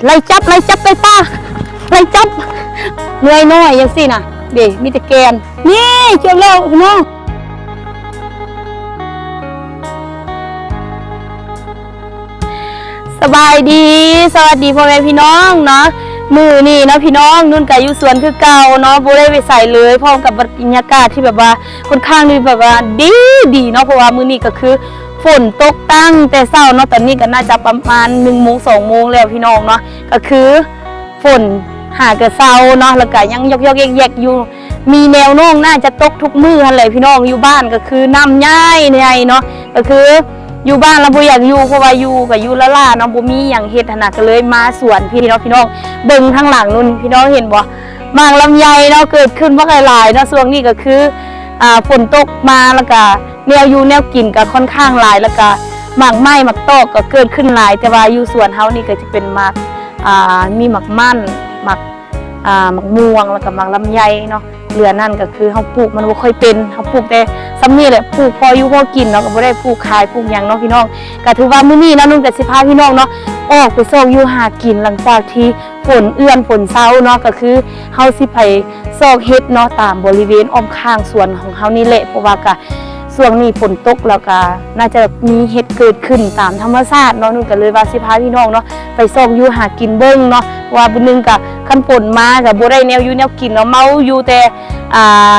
ໄລ່ຈັບ ໄລ່ຈັບໄປປ່າ ໄລ່ຈັບ ເລື່ອຍນ້ອຍຈັ່ງຊີ້ນະ ເດ້ ມີແຕ່ແກ່ນ ນີ້ ເກັບແລ້ວພີ່ນ້ອງ. ສະບາຍດີ ສະຫວັດດີພໍ່ແມ່ພີ່ນ້ອງເນາະ ມື້ນີ້ເນາະພີ່ນ້ອງ ນຸ່ນກະຢູ່ສວນຄືເກົ່າເນາະ ບໍ່ໄດ້ໄປໃສເລີຍ ພ້ອມກັບບັນຍາກາດທີ່ແບບວ່າ ຂ້ອນຂ້າງທີ່ແບບວ່າດີໆເນາະ ເພາະວ່າມື້ນີ້ກໍຄືຝົນຕົກຕັ້ງແຕ່ເຊົ້າເນາະ ຕອນນີ້ກໍໜ້າຈະປະມານໜຶ່ງໂມງ ສອງໂມງແລ້ວພີ່ນ້ອງເນາະ ກໍຄືຝົນຫາກະເຊົາເນາະ ແລ້ວກະຍັງຢອກໆແຢກໆຢູ່ ມີແນວໂນ້ມໜ້າຈະຕົກທຸກມື້ຫັ້ນແຫຼະພີ່ນ້ອງ ຢູ່ບ້ານກໍຄືນ້ຳຍ້າຍໃຫຍ່ເນາະ ກໍຄືຢູ່ບ້ານລະບໍ່ຢາກຢູ່ ເພາະວ່າຢູ່ກໍຢູ່ລ້າໆເນາະ ບໍ່ມີຫຍັງເຮັດຫັ້ນນະ ກໍເລີຍມາສວນພີ່ເນາະ ພີ່ນ້ອງ ເບິ່ງທາງຫຼັງນັ້ນ ພີ່ນ້ອງເຫັນບໍ່ ໝາກລຳໄຍເນາະ ເກີດຂຶ້ນບັກຫຼາຍໆເນາະ ຊ່ວງນີ້ກໍຄື ອ່າ ຝົນຕົກມາ ແລ້ວກະແນວຢູ່ແນວກິນກະຂ້ອນຂ້າງຫຼາຍ ແລ້ວກະໝາກໄມ້ໝາກຕອກກໍເກີດຂຶ້ນຫຼາຍ ແຕ່ວ່າຢູ່ສວນເຮົານີ້ກໍຈະເປັນໝາກ ອ່າ ມີໝາກມັນ ໝາກ ອ່າ ໝາກມ່ວງ ແລ້ວກະໝາກລຳໄຍເນາະ ເຫຼືອນັ້ນກໍຄືເຮົາປູກມັນບໍ່ຄ່ອຍເປັນ ເຮົາປູກແຕ່ຊ່ຳນີ້ແຫຼະ ປູກພໍຢູ່ພໍກິນເນາະ ກໍບໍ່ໄດ້ປູກຂາຍປູກຫຍັງເນາະພີ່ນ້ອງ ກໍຖືວ່າມື້ນີ້ເນາະ ນຸ່ນກໍຊິພາພີ່ນ້ອງເນາະ ອອກໄປຊອກຢູ່ຫາກິນ ຫຼັງຈາກທີ່ ຝົນເອື້ອນຝົນເຊົາເນາະ ກໍຄືເຮົາຊິໄປຊອກເຫັດເນາະ ຕາມບໍລິເວນອ້ອມຂ້າງສວນຂອງເຮົານີ້ແຫຼະ ເພາະວ່າກະຊ່ວງນີ້ຝົນຕົກ ແລ້ວກະໜ້າຈະມີເຫັດເກີດຂຶ້ນຕາມທຳມະຊາດເນາະ ນຸ່ນກໍເລີຍວ່າຊິພາພີ່ນ້ອງເນາະ ໄປຊອກຢູ່ຫາກິນເບິ່ງເນາະ ເພາະວ່າບາງໜຶ່ງກະຄັນຝົນມາກະບໍ່ໄດ້ແນວຢູ່ແນວກິນເນາະ ເມົາຢູ່ແຕ່ ອ່າ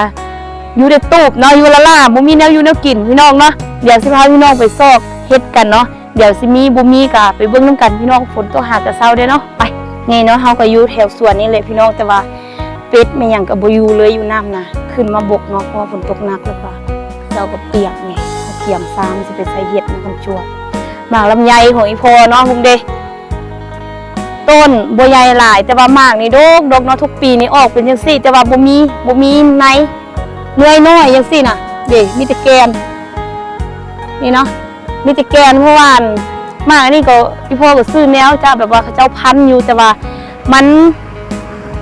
ຢູ່ແຕ່ຕູບເນາະ ຢູ່ລ້າໆ ບໍ່ມີແນວຢູ່ແນວກິນພີ່ນ້ອງເນາະ ດຽວຊິພາພີ່ນ້ອງໄປຊອກເຫັດກັນເນາະ. ດຽວຊິມີບໍ່ມີກະໄປເບິ່ງນຳກັນພີ່ນ້ອງ ຝົນຕົກຫາກະເຊົາເດ້ເນາະ ໄປ ນີ້ເນາະ ເຮົາກະຢູ່ແຖວສວນນີ້ແຫຼະພີ່ນ້ອງ ແຕ່ວ່າເປັດແມ່ນຫຍັງກະບໍ່ຢູ່ເລີຍ ຢູ່ນ້ຳນະ ຂຶ້ນມາບົກເນາະ ເພາະວ່າຝົນຕົກໜັກ ແລ້ວກະເຂົາເຈົ້າກະປຽກນີ້ ກຽມຊາມຊິໄປໃສ່ເຫັດນຳກັນຈົວ ໝາກລຳໄຍຂອງອີ່ພໍ່ເນາະ ເບິ່ງເດ້ ຕົ້ນບໍ່ໃຫຍ່ຫຼາຍ ແຕ່ວ່າໝາກນີ້ດົກໆເນາະ ທຸກປີນີ້ອອກເປັນຈັ່ງຊີ້ ແຕ່ວ່າບໍ່ມີ ບໍ່ມີໃນ ໜ່ວຍນ້ອຍຈັ່ງຊີ້ນະ ເດ້ ມີແຕ່ແກ່ນ ນີ້ເນາະ ມີແຕ່ແກ່ນ ເພາະວ່າອັນ ໝາກອັນນີ້ກໍ ອີ່ພໍ່ກໍຊື້ແນວຈະແບບວ່າເຂົາເຈົ້າພັນຢູ່ ແຕ່ວ່າມັນ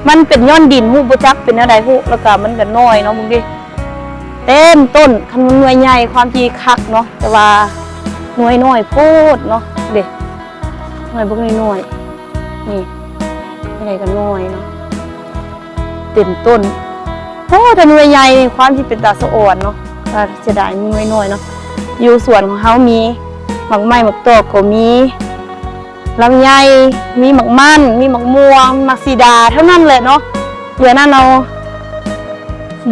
ມັນເປັນຍ້ອນດິນ ຮູ້ບໍ່ຈັກເປັນແນວໃດຮູ້ ແລ້ວກະມັນກໍນ້ອຍເນາະ ເບິ່ງເດ້ ເຕັມຕົ້ນ ຄັນມັນໜ່ວຍໃຫຍ່ຄວາມຈິຄັກເນາະ ແຕ່ວ່າໜ່ວຍນ້ອຍໂພດເນາະ ເດ້ ໜ່ວຍບັກນ້ອຍໆ ນີ້ ໜ່ວຍກໍນ້ອຍເນາະ ເຕັມຕົ້ນ ໂອ້ ແຕ່ໜ່ວຍໃຫຍ່ນີ້ ຄວາມທີ່ເປັນຕາສະອອນເນາະ ກໍເສຍດາຍໜ່ວຍນ້ອຍເນາະ ຢູ່ສວນຂອງເຮົາມີໝາກໄມ້ໝາກຕອກກໍມີ ລຳໄຍ ມີໝາກມັນ ມີໝາກມ່ວງ ໝາກສີດາ ເທົ່ານັ້ນແຫຼະເນາະ ເຫຼືອນັ້ນເຮົາ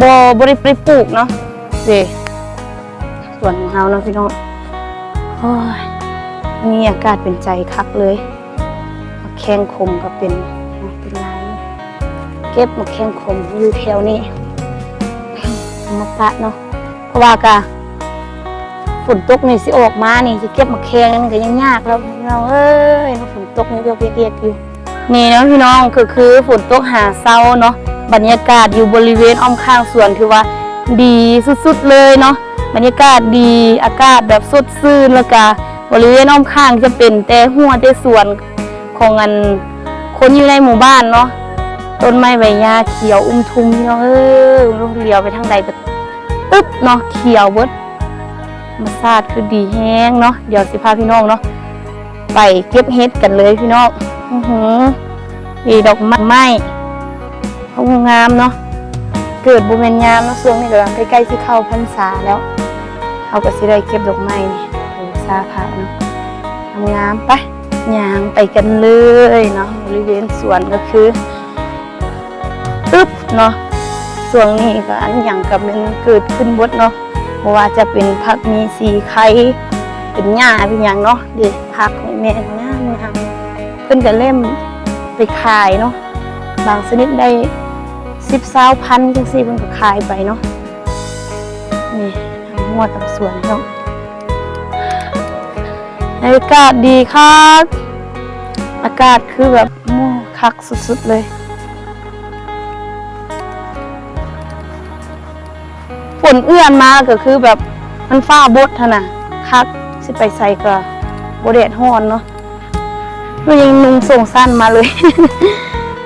ບໍ່ ບໍ່ໄດ້ ໄດ້ປູກເນາະ ເດ້ ສວນຂອງເຮົາເນາະພີ່ນ້ອງ ໂອ້ຍ ນີ້ອາກາດເປັນໃຈຄັກເລີຍ ໝາກແຂ້ງຂົມກໍເປັນ ເປັນຫຼາຍ ເກັບໝາກແຂ້ງຂົມຢູ່ແຖວນີ້ ເອົາມາປະເນາະ ເພາະວ່າກະຝົນຕົກນີ້ຊິອອກມານີ້ ຊິເກັບໝາກແຂ້ງນີ້ກໍຍັງຍາກແລ້ວ ພີ່ນ້ອງເອີຍ ເນາະ ຝົນຕົກຍັງຢອກໆແຢກໆຢູ່ ນີ້ເນາະພີ່ນ້ອງ ກໍຄືຝົນຕົກຫາເຊົາເນາະ ບັນຍາກາດຢູ່ບໍລິເວນອ້ອມຂ້າງສວນຖືວ່າດີສຸດໆເລີຍເນາະ ບັນຍາກາດດີ ອາກາດແບບສົດຊື່ນ ແລ້ວກະບໍລິເວນອ້ອມຂ້າງຈະເປັນແຕ່ຮົ້ວແຕ່ສວນຂອງອັນຄົນຢູ່ໃນໝູ່ບ້ານເນາະ ຕົ້ນໄມ້ໃບຫຍ້າຂຽວອຸ້ມທຸ່ມ ພີ່ນ້ອງເອີຍ ເຫຼືອໄປທາງໃດກໍຕຶບເນາະ ຂຽວເບິດ ທຳມະຊາດຄືດີແຮງເນາະ ດຽວຊິພາພີ່ນ້ອງເນາະ ໄປເກັບເຫັດກັນເລີຍພີ່ນ້ອງ ອືຫື ນີ້ດອກໄມ້ ໂອ້ ງາມເນາະ ເກີດບໍ່ແມ່ນຍາມເນາະ ຊ່ວງນີ້ກຳລັງໃກ້ໆຊິເຂົ້າພັນສາແລ້ວ ເຮົາກໍຊິໄດ້ເກັບດອກໄມ້ນີ້ ບູຊາພະເນາະ ງາມໆ ໄປ ຍ່າງໄປກັນເລີຍເນາະ ບໍລິເວນສວນກໍຄື ຕຶບເນາະ ຊ່ວງນີ້ກໍອັນຫຍັງກໍແມ່ນເກີດຂຶ້ນເບິດເນາະ ບໍ່ວ່າຈະເປັນຜັກມີສີໄຄ ເປັນຫຍ້າເປັນຫຍັງເນາະ ເດ້ ຜັກນີ້ແມ່ນງາມໆ ເພິ່ນກໍເລີ່ມໄປຂາຍເນາະ ບາງຊະນິດໄດ້ສິບ ຊາວພັນ ຈັ່ງຊີ້ເພິ່ນກໍຂາຍໄປເນາະ ນີ້ ທັງຮອດທັງສວນເນາະ ອາກາດດີຄັກ ອາກາດຄືແບບ ໂອ້ ຄັກສຸດໆເລີຍ ຝົນເອື້ອນມາກໍຄືແບບ ມັນຟ້າບົດຫັ້ນນະ ຄັກ ຊິໄປໃສກໍບໍ່ແດດຮ້ອນເນາະ ໜູຍັງນຸ່ງສົ້ງສັ້ນມາເລີຍ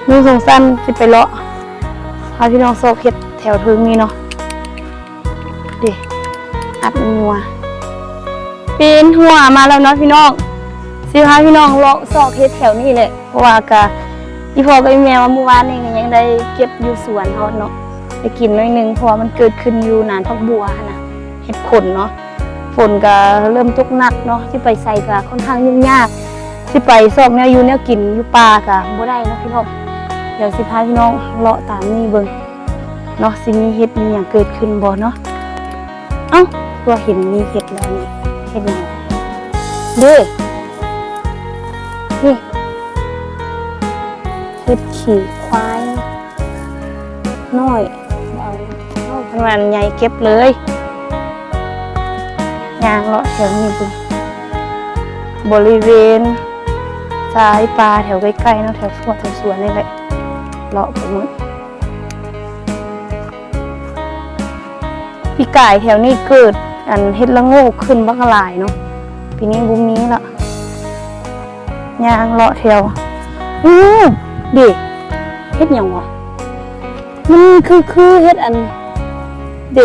ນຸ່ງສົ້ງສັ້ນຊິໄປເລາະ ພາພີ່ນ້ອງຊອກເຫັດແຖວເທິງນີ້ເນາະ ເດ້ ອັດງົວ ປີນຫົວມາແລ້ວເນາະພີ່ນ້ອງ ເສ ຊິພາພີ່ນ້ອງເລາະຊອກເຫັດແຖວນີ້ແຫຼະ ເພາະວ່າກະ ອີ່ພໍ່ກັບອີ່ແມ່ວ່າມື້ວານນີ້ກະຍັງໄດ້ເກັບຢູ່ສວນເຮົາເນາະ ໄດ້ກິນໜ້ອຍໜຶ່ງ ເພາະວ່າມັນເກີດຂຶ້ນຢູ່ໜານຜັກບົວຫັ້ນນະ ເຫັດຂົນເນາະ. ຝົນກະເລີ່ມຕົກໜັກເນາະ ຊິໄປໃສກະຂ້ອນຂ້າງຫຍຸ້ງຍາກ ຊິໄປຊອກແນວຢູ່ແນວກິນຢູ່ປ່າກະບໍ່ໄດ້ເນາະພີ່ນ້ອງ. ດຽວຊິພາພີ່ນ້ອງເລາະຕາມນີ້ເບິ່ງເນາະ ຊິມີເຫັດມີຫຍັງເກີດຂຶ້ນບໍ່ເນາະ. ເອົ້າ ຕົວເຫັນມີເຫັດແລ້ວນີ້ ເຫັດຫຍັງເດ້ ນີ້ ເຫັດຂີ້ຄວາຍນ້ອຍ ເອົາ ເອົາ ຄັນວ່າໃຫຍ່ເກັບເລີຍ. ຍ່າງເລາະແຖວນີ້ເບິ່ງ ບໍລິເວນຊາຍປ່າແຖວໃກ້ໆເນາະ ແຖວສວນ ແຖວສວນນີ້ແຫຼະ ເລາະໄປໝົດ. ປີກາຍແຖວນີ້ເກີດອັນເຫັດລະໂງກຂຶ້ນບັກຫຼາຍເນາະ ປີນີ້ບໍ່ມີລະ. ຍ່າງເລາະແຖວ ອູ້ ເດ ເຫັດຫຍັງຫວາ? ມັນຄື ຄືເຫັດອັນ ເດ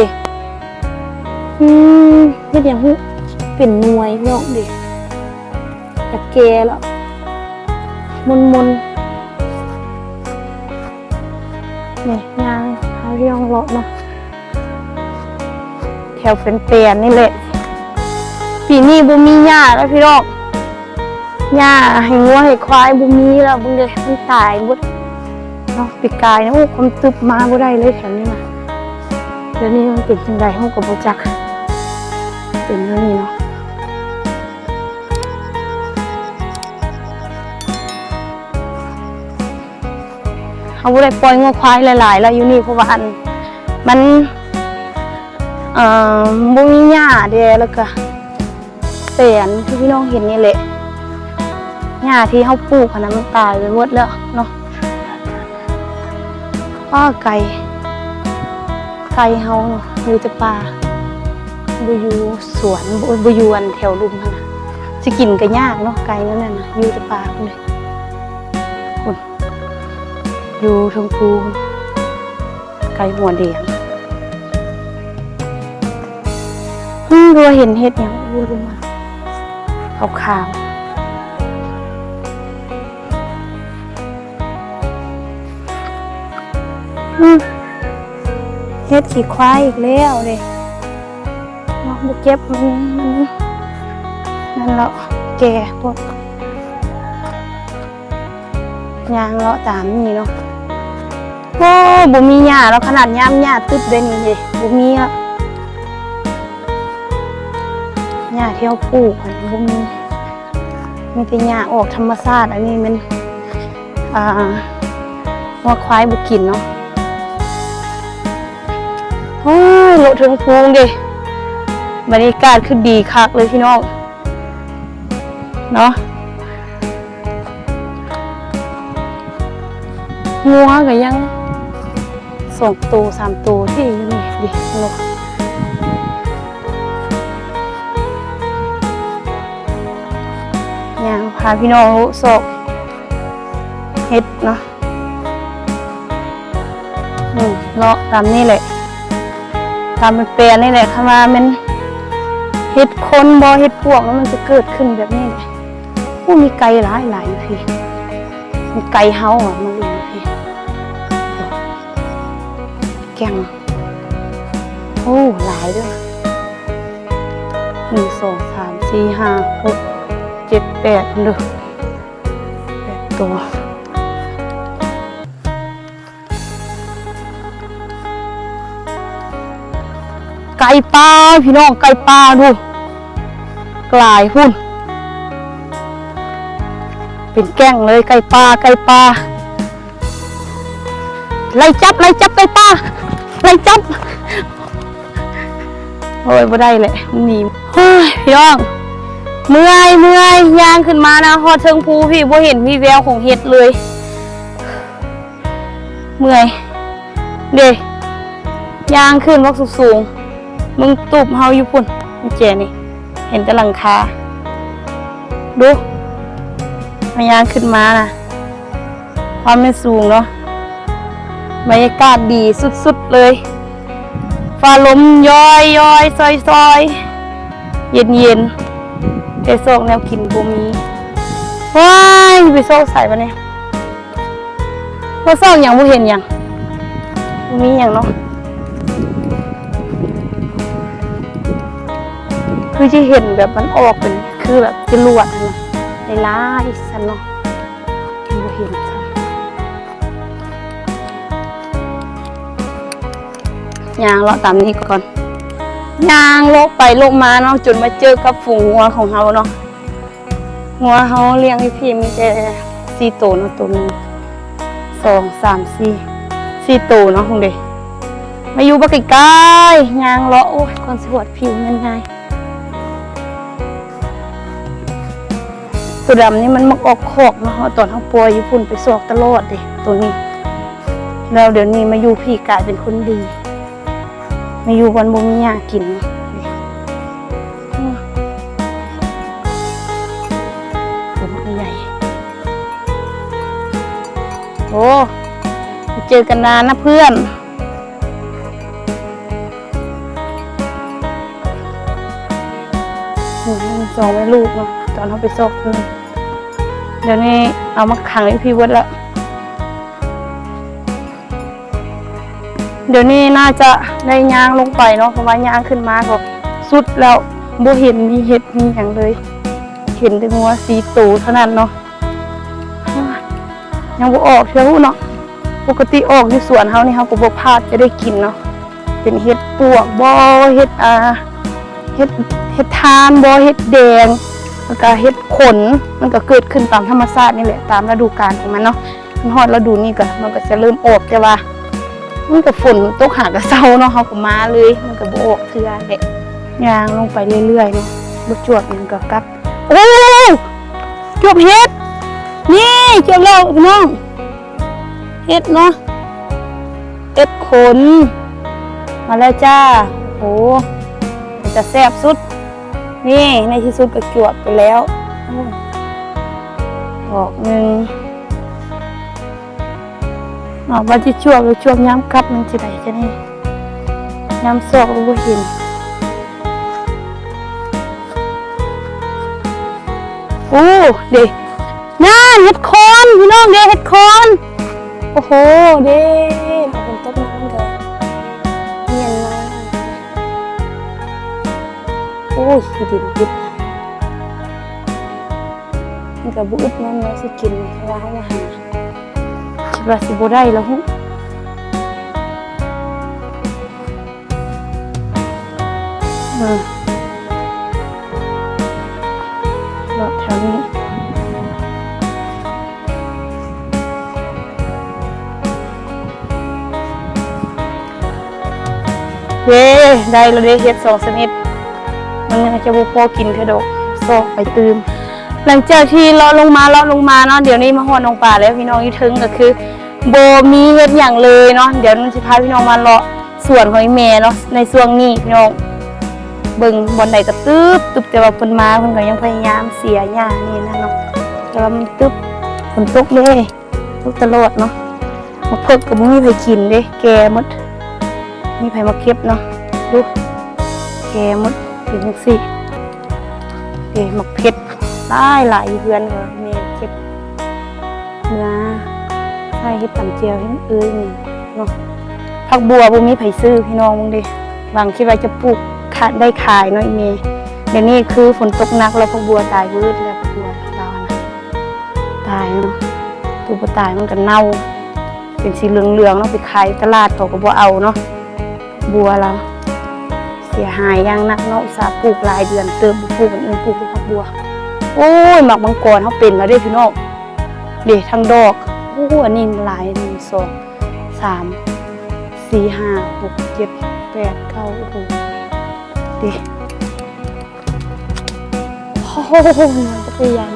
ອືມ ເຫັດຫຍັງຫື? ເປັນໜ່ວຍເນາະ ເດ ຢາກແກ່ລະ ມົນໆ. ນີ້ຍ່າງພາພີ່ນ້ອງເລາະເນາະ ແຖວເປັນແປນນີ້ແຫຼະ. ປີນີ້ບໍ່ມີຫຍ້າແລ້ວພີ່ນ້ອງ ຫຍ້າໃຫ້ງົວໃຫ້ຄວາຍບໍ່ມີແລ້ວ ເບິ່ງເດ້ ມັນຕາຍໝົດເນາະ. ປີກາຍນີ້ ໂອ້ ຄວາມຕຶບມາບໍ່ໄດ້ເລີຍແຖວນີ້ນະ. ດຽວນີ້ມັນເປັນຈັ່ງໃດເຮົາກະບໍ່ຈັກ ເປັນແນວນີ້ເນາະ. ເຮົາບໍ່ໄດ້ປ່ອຍງົວຄວາຍຫຼາຍໆແລ້ວຢູ່ນີ້ ເພາະວ່າອັນ ມັນ ເອີ ບໍ່ມີຫຍ້າເດ້ ແລ້ວກະແປນຄືພີ່ນ້ອງເຫັນນີ້ແຫຼະ ຫຍ້າທີ່ເຮົາປູກຫັ້ນນະ ມັນຕາຍໄປໝົດແລ້ວເນາະ. ອ້າ ໄກ່ ໄກ່ເຮົາເນາະ ຢູ່ແຕ່ປ່າ ບໍ່ຢູ່ສວນ ບໍ່ ບໍ່ຢູ່ອັນແຖວລຸ່ມຫັ້ນນະ ຊິກິນກະຍາກເນາະ ໄກ່ແນວນັ້ນນະ ຢູ່ແຕ່ປ່າພຸ້ນເດ້ ພຸ້ນ ຢູ່ເທິງພູພຸ້ນ ໄກ່ຫົວແດງ. ອືມ ຄືວ່າເຫັນເຫັດຫຍັງ ໂອ້ ລົງມາຂາວໆ. ອືມ ເຫັດຂີ້ຄວາຍອີກແລ້ວເດ້ເນາະ ບໍ່ເກັບມັນ ມັນນັ້ນເນາະ ແກ່ໂພດ. ຍ່າງເລາະຕາມນີ້ເນາະ ໂອ້ ບໍ່ມີຫຍ້າແລ້ວ ຂະໜາດຍາມຫຍ້າຕຶບເດ້ນີ້ເດ້ ບໍ່ມີລະ ຫຍ້າທີ່ເຮົາປູກຫັ້ນບໍ່ມີ. ມີແຕ່ຫຍ້າອອກທຳມະຊາດ ອັນນີ້ແມ່ນ ອ່າ ງົວຄວາຍບໍ່ກິນເນາະ. ໂອ້ຍ ເລາະເທິງພູເດ້ ບັນຍາກາດຄືດີຄັກເລີຍພີ່ນ້ອງເນາະ. ງົວກະຍັງ ສອງໂຕສາມໂຕທີ່ຢູ່ນີ້ ເດ ນົກ ຍ່າງພາພີ່ນ້ອງເລາະຊອກເຫັດເນາະ. ອືມ ເລາະຕາມນີ້ແຫຼະ ຕາມແປນໆນີ້ແຫຼະ ຄັນວ່າແມ່ນເຫັດຂົນບໍ່ ເຫັດປວກ ມັນຈະເກີດຂຶ້ນແບບນີ້ແຫຼະ. ໂອ້ ມີໄກ່ຫຼາຍໆຢູ່ພີ້ ມີໄກ່ເຫົ່າອອກມາຢູ່ພີ້ ແກ້ງ ໂອ້ ຫຼາຍເດີ້ ໜຶ່ງ ສອງ ສາມ ສີ່ ຫ້າ ຫົກ ເຈັດ ແປດ ພຸ້ນເດີ້ ແປດໂຕ. ໄກ່ປ່າພີ່ນ້ອງ ໄກ່ປ່າດູ ຫຼາຍພຸ້ນ ເປັນແກ້ງເລີຍ ໄກ່ປ່າ ໄກ່ປ່າ ໄລ່ຈັບ ໄລ່ຈັບໄກ່ປ່າ ໄລ່ຈັບ. ໂອ້ຍ ບໍ່ໄດ້ແຫຼະ ມັນໜີ. ໂອ້ຍ ພີ່ນ້ອງ ເມື່ອຍ ເມື່ອຍ ຍ່າງຂຶ້ນມານະ ຮອດເທິງພູພີ້ ບໍ່ເຫັນວີແວວຂອງເຫັດເລີຍ. ເມື່ອຍເດ້ ຍ່າງຂຶ້ນບັກສູງໆ ເບິ່ງຕູບເຮົາຢູ່ພຸ້ນ ແຈນີ້ ເຫັນແຕ່ຫຼັງຄາ ດູ ເຮົາຍ່າງຂຶ້ນມານະ ຄວາມແມ່ນສູງເນາະ ບັນຍາກາດດີສຸດໆເລີຍ ຟ້າລົມຍ້ອຍໆ ຊອຍໆ ເຢັນໆ ແຕ່ຊອກແນວກິນບໍ່ມີ. ວ້າຍ ຊິໄປຊອກໃສບາດນີ້? ບໍ່ຊອກຫຍັງ ບໍ່ເຫັນຫຍັງ ບໍ່ມີຫຍັງເນາະ. ຄືຊິເຫັນແບບມັນອອກເປັນຄືແບບຈະຫຼວດຫັ້ນນະ ຫຼາຍໆຊັ້ນເນາະ ບໍ່ເຫັນຊ້ຳ. ຍ່າງເລາະຕາມນີ້ກ່ອນ ຍ່າງເລາະໄປເລາະມາເນາະ ຈົນມາເຈີກັບຝູງງົວຂອງເຮົາເນາະ. ງົວເຮົາລ້ຽງຢູ່ພີ້ມີແຕ່ສີ່ໂຕເນາະ ໂຕໜຶ່ງ ສອງ ສາມ ສີ່ ສີ່ໂຕເນາະ. ພຸ້ນເດ ມາຢູ່ບັກໄກໆ ຍ່າງເລາະ ໂອ້ຍ ກ່ອນຊິຮອດພີ້ແມ່ນງ່າຍ. ໂຕດຳນີ້ມັນມັກອອກຄອກເນາະ ເຮົາ ຕອນເຮົາປ່ອຍຢູ່ພຸ້ນໄປຊອກຕະຫຼອດເດ ໂຕນີ້ ແລ້ວດຽວນີ້ມາຢູ່ພີ້ກາຍເປັນຄົນດີ ມາຢູ່ບ່ອນບໍ່ມີຫຍ້າກິນ. ໂອ້ ໃຫຍ່ ໂອ້ ໄປເຈີກັນນານນະເພື່ອນ. ອືມ ສອງແມ່ລູກເນາະ ຕອນເຮົາໄປຊອກເພິ່ນ ດຽວນີ້ເອົາມາຂັງຢູ່ພີ້ເບິດລະ. ດຽວນີ້ໜ້າຈະໄດ້ຍ່າງລົງໄປເນາະ ເພາະວ່າຍ່າງຂຶ້ນມາກໍສຸດແລ້ວ ບໍ່ເຫັນມີເຫັດມີຫຍັງເລີຍ ເຫັນແຕ່ງົວສີ່ໂຕເທົ່ານັ້ນເນາະ. ຍັງບໍ່ອອກເທື່ອເນາະ ປົກກະຕິອອກຢູ່ສວນເຮົານີ້ ເຮົາກໍບໍ່ພາດຈະໄດ້ກິນເນາະ ເປັນເຫັດປວກບໍ ເຫັດ ອ່າ ເຫັດ ເຫັດຖ່ານບໍ ເຫັດແດງ ແລ້ວກະເຫັດຂົນ ມັນກະເກີດຂຶ້ນຕາມທຳມະຊາດນີ້ແຫຼະ ຕາມລະດູການຂອງມັນເນາະ. ມັນຮອດລະດູນີ້ກະ ມັນກະຈະເລີ່ມອອກ ແຕ່ວ່າມັນກະຝົນຕົກຫາກະເຊົາເນາະ ເຮົາກະມາເລີຍ ມັນກະບໍ່ອອກເທື່ອແຫຼະ. ຍ່າງລົງໄປເລື້ອຍໆເນາະ ບໍ່ຈວບຫຍັງກະກັບ. ໂອ້ ຈວບເຫັດ ນີ້ ຈວບແລ້ວພີ່ນ້ອງ ເຫັດເນາະ ເຫັດຂົນ ມາແລ້ວຈ້າ. ໂອ້ ເປັນຕາແຊບສຸດ. ນີ້ ໃນທີ່ສຸດກໍຈວບໄປແລ້ວ ອອກໜຶ່ງ. ອອກມາຈະຈວບ ແລ້ວຈວບຍາມກັບມັນຊິໄດ້ຈັ່ງນີ້ ຍາມຊອກແລ້ວບໍ່ເຫັນ. ໂອ້ ເດ ນັ້ນເຫັດຂອນ ພີ່ນ້ອງເດ ເຫັດຂອນ. ໂອ້ໂຫ ເດ້ ຝົນຕົກມາມັນກໍຮຽນມາ. ໂອ້ຍ ຂີ້ດິນຕິດ ມັນກໍບໍ່ອຶດນອນເນາະ ຊິກິນ ເພາະວ່າເຮົາມາຫາ ຄິດວ່າຊິບໍ່ໄດ້ແລ້ວ. ເອີ ເລາະແຖວນີ້ ເຢ້ ໄດ້ແລ້ວເດ້ ເຫັດສອງຊະນິດ ມັນຍັງຈະບໍ່ພໍກິນເທື່ອດອກ ຊອກໄປຕື່ມ. ຫຼັງຈາກທີ່ເລາະລົງມາ ເລາະລົງມາເນາະ ດຽວນີ້ມາຮອດໜອງປາແລ້ວ ພີ່ນ້ອງ ຢູ່ເທິງກໍຄື ບໍ່ມີເຮັດຫຍັງເລີຍເນາະ. ດຽວນຸ່ນຊິພາພີ່ນ້ອງມາເລາະສວນຂອງອີ່ແມ່ເນາະ ໃນຊ່ວງນີ້ພີ່ນ້ອງ ເບິ່ງບ່ອນໃດກໍຕຶບໆ ແຕ່ວ່າເພິ່ນມາເພິ່ນກໍຍັງພະຍາຍາມເສຍຫຍ້ານີ້ນະເນາະ. ແຕ່ວ່າມັນຕຶບ ຝົນຕົກເດ້ ຕົກຕະຫຼອດເນາະ. ໝາກເຜັກກໍບໍ່ມີໃຜກິນເດ້ ແກ່ໝົດ ມີໃຜມາເກັບເນາະ. ດູ ແກ່ໝົດ ເປັນຈັ່ງຊີ້. ເດ້ ໝາກເຜັດຫຼາຍໆ ຢູ່ເຮືອນ ແມ່ເກັບເມືອໃສ່ເຮັດຕຳແຈ່ວໃຫ້ເອີຍນີ້ເນາະ. ຜັກບົວບໍ່ມີໃຜຊື້ ພີ່ນ້ອງເບິ່ງເດ້ ຫວັງຄິດວ່າຈະປູກຂາຍ ໄດ້ຂາຍເນາະອີ່ແມ່. ດຽວນີ້ຄືຝົນຕົກໜັກແລ້ວ ຜັກບົວຕາຍເບິດແລ້ວ ຜັກບົວລາວຫັ້ນນະ ຕາຍເນາະ. ໂຕບໍ່ຕາຍມັນກໍເນົ່າ ເປັນສີເຫຼືອງໆເນາະ ໄປຂາຍຕະຫຼາດເຂົາກໍບໍ່ເອົາເນາະ. ບັວລາວເສຍຫາຍຢ່າງໜັກເນາະ ອຸດສ່າປູກຫຼາຍເດືອນເຕີບ ບໍ່ປູກອັນອື່ນ ປູກແຕ່ຜັກບົວ. ໂອ້ຍ ໝາກມັງກອນເຮົາເປັນແລ້ວເດ້ພີ່ນ້ອງ ເດ້ ທັງດອກ. ໂອ້ ອັນນີ້ຫຼາຍ ໜຶ່ງ ສອງ ສາມ ສີ່ ຫ້າ ຫົກ ເຈັດ ແປດ ເກົ້າ ໂອ້ໂຫ ເດ້. ໂອ້ໂຫ ມັນກໍຕົວໃຫຍ່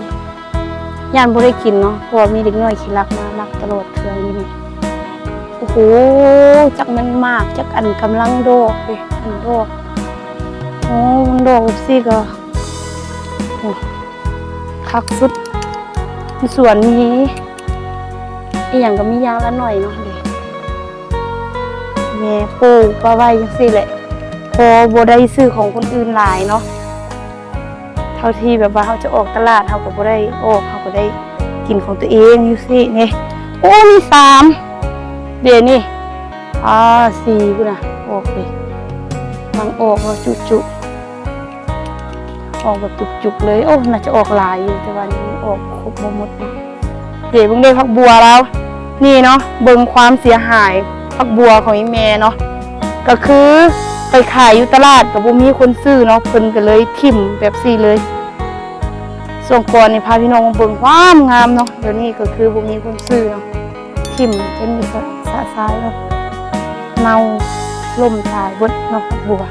ຢ້ານບໍ່ໄດ້ກິນເນາະ ເພາະວ່າມີເດັກນ້ອຍຂີ້ລັກມາລັກຕະຫຼອດເທື່ອຢູ່ນີ້. ໂອ້ໂຫ ຈັກແມ່ນໝາກ ຈັກອັນກຳລັງດອກເດ້ ອັນດອກ. ໂອ້ ມັນດອກຈັ່ງຊີ້ກໍ ໂອ້ ຄັກສຸດ. ຢູ່ສວນມີອີ່ຫຍັງກໍມີຢ່າງລະໜ້ອຍເນາະ ເດ້ ແມ່ປູກປະໄວ້ຈັ່ງຊີ້ແຫຼະ ພໍບໍ່ໄດ້ຊື້ຂອງຄົນອື່ນຫຼາຍເນາະ. ທ ບາງທີແບບວ່າເຮົາຈະອອກຕະຫຼາດ ເຮົາກໍບໍ່ໄດ້ອອກ ເຮົາກໍໄດ້ກິນຂອງຕົວເອງຢູ່ຊີ້ນີ້. ໂອ້ ມີສາມເດນີ້ ອ່າ ສີ່ພຸ້ນນະ ອອກເດ ກຳລັງອອກເນາະ ຈຸໆ ອອກແບບຈຸກໆເລີຍ. ໂອ້ ໜ້າຈະອອກຫຼາຍຢູ່ ແຕ່ວ່າຍັງອອກຄົບບໍ່ໝົດເນາະ. ເດ ເບິ່ງເດ ຜັກບົ່ວລາວນີ້ເນາະ ເບິ່ງຄວາມເສຍຫາຍຜັກບົ່ວຂອງອີ່ແມ່ເນາະ ກໍຄືໄປຂາຍຢູ່ຕະຫຼາດກໍບໍ່ມີຄົນຊື້ເນາະ ເພິ່ນກໍເລີຍຖິ້ມແບບຊີ້ເລີຍ. ຊ່ວງກ່ອນນີ້ພາພີ່ນ້ອງມາເບິ່ງຄວາມງາມເນາະ ດຽວນີ້ກໍຄືບໍ່ມີຄົນຊື້ເນາະ ຖິ້ມຈົນສະ ສະຊາຍເນາະ ເນົ່າລົ້ມຕາຍເບິດເນາະ ຜັກບົ່ວ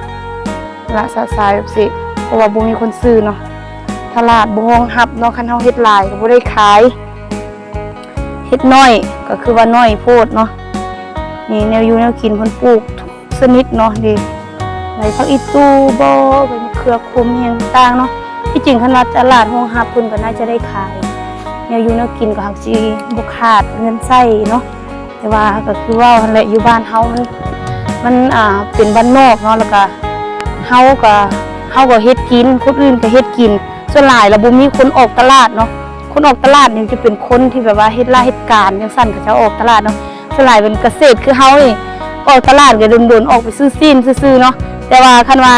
ລະສະຊາຍແບບຊີ້ ເພາະວ່າບໍ່ມີຄົນຊື້ເນາະ ຕະຫຼາດບໍ່ຮອງຮັບເນາະ. ຄັນເຮົາເຮັດຫຼາຍກໍບໍ່ໄດ້ຂາຍ ເຮັດໜ້ອຍກໍຄືວ່າໜ້ອຍໂພດເນາະ. ນີ້ແນວຢູ່ແນວກິນເພິ່ນປູກທຸກຊະນິດເນາະ ນີ້ ໃບຜັກອີ່ຕູບໍ່ ໃບມະເຂືອຂົມອີ່ຫຍັງຕ່າງໆເນາະ. ທີ່ຈິງຄັນວ່າຕະຫຼາດຮອງຮັບເພິ່ນກໍໜ້າຈະໄດ້ຂາຍ ແນວຢູ່ແນວກິນກໍຫາກຊິບໍ່ຂາດເງິນໃຊ້ເນາະ. ແຕ່ວ່າກໍຄືເວົ້າຫັ້ນແຫຼະ ຢູ່ບ້ານເຮົາມັນ ມັນ ອ່າ ເປັນບ້ານນອກເນາະ ແລ້ວກໍເຮົາກໍ ເຮົາກໍເຮັດກິນ ຄົນອື່ນກໍເຮັດກິນ. ສ່ວນຫຼາຍລະບໍ່ມີຄົນອອກຕະຫຼາດເນາະ ຄົນອອກຕະຫຼາດນີ້ຈະເປັນຄົນທີ່ແບບວ່າເຮັດລາເຮັດການຈັ່ງຊັ້ນ ເຂົາເຈົ້າອອກຕະຫຼາດເນາະ. ສ່ວນຫຼາຍເປັນກະເສດຄືເຮົານີ້ ອອກຕະຫຼາດກໍດົນໆອອກໄປຊື້ຊີ້ນຊື່ໆເນາະ. ແຕ່ວ່າຄັນວ່າ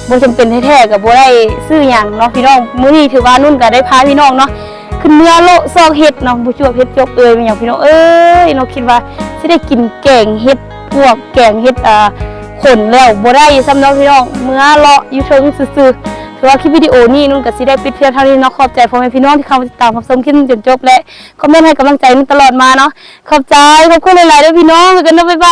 ບໍ່ຈຳເປັນແທ້ໆກໍບໍ່ໄດ້ຊື້ຫຍັງເນາະພີ່ນ້ອງ. ມື້ນີ້ຖືວ່ານຸ່ນກໍໄດ້ພາພີ່ນ້ອງເນາະ ຂຶ້ນເມືອເລາະຊອກເຫັດເນາະ ບໍ່ຈວບເຫັດຈວບເອີຍແມ່ນຫຍັງພີ່ນ້ອງເອີຍເນາະ. ຄິດວ່າຊິໄດ້ກິນແກງເຫັດປວກ ແກງເຫັດ ອ່າ ຂົນແລ້ວບໍ່ໄດ້ຊ້ຳເນາະພີ່ນ້ອງ ເມືອເລາະຢູ່ເທິງຊື່ໆ. ຖືວ່າຄລິບວິດີໂອນີ້ນຸ່ນກໍຊິໄດ້ປິດພຽງເທົ່ານີ້ເນາະ. ຂອບໃຈພໍ່ແມ່ພີ່ນ້ອງທີ່ເຂົ້າມາຕິດຕາມຮັບຊົມຄລິບຈົນຈົບ ແລະ ຄອມເມັນໃຫ້ກຳລັງໃຈນຸ່ນຕະຫຼອດມາເນາະ. ຂອບໃຈ ຂອບຄຸນຫຼາຍໆເດີພີ່ນ້ອງ ກັນເນາະ ບາຍບາຍ.